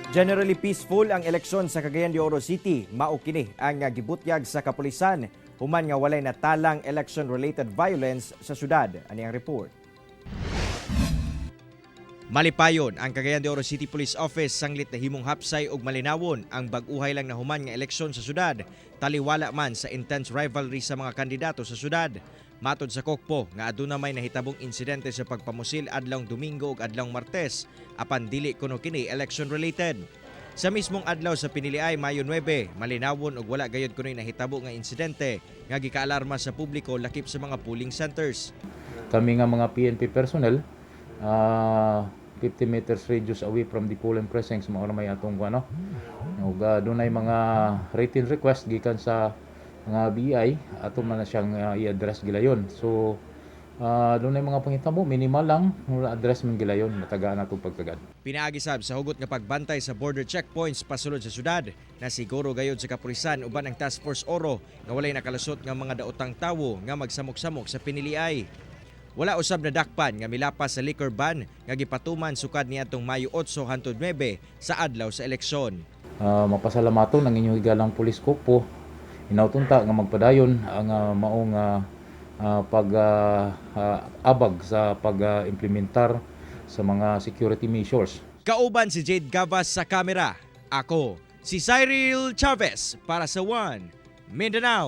Generally peaceful ang eleksyon sa Cagayan de Oro City. Mao kini ang gibutyag sa kapulisan human nga walay natalang election-related violence sa syudad. Ani ang report. Malipayon ang Cagayan de Oro City Police Office sanglit nahimong hapsay ug malinawon ang bag-uhay lang nahuman nga eleksyon sa syudad, taliwala man sa intense rivalry sa mga kandidato sa syudad. Matod sa Kokpo nga aduna may nahitabong insidente sa pagpamusil adlawng Domingo ug adlawng Martes, apan dili kuno kini election related. Sa mismong adlaw sa piniliay, Mayo 9, malinawon ug wala gayod kunoy nahitabo nga insidente nga gikaalarma sa publiko lakip sa mga polling centers. Kami nga mga PNP personnel, 50 meters radius away from the polling precincts mao na may atong ano. Ug dunay mga written request gikan sa mga BI, ato man na siyang i-address gilayon. So dunay mga panghitabo, minimal lang, mura address man gilayon, matagaan nato pagtagad. Pinaagi sab sa hugot nga pagbantay sa border checkpoints pasulod sa syudad, na siguro gayod sa kapulisan uban ang Task Force Oro nga walay nakalusot nga mga daotang tawo nga magsamok-samok sa piniliay. Wala usab nadakpan nga milapas sa liquor ban nga gipatuman sukad niadtong Mayo 8 hangtod 9 sa adlaw sa eleksyon. Mapasalamaton ang inyong higalang pulis kokpo, inawtunta nga magpadayon ang maong pag abag sa pag-implementar sa mga security measures. Kauban si Jade Gavas sa kamera. Ako, si Cyril Chavez para sa One Mindanao.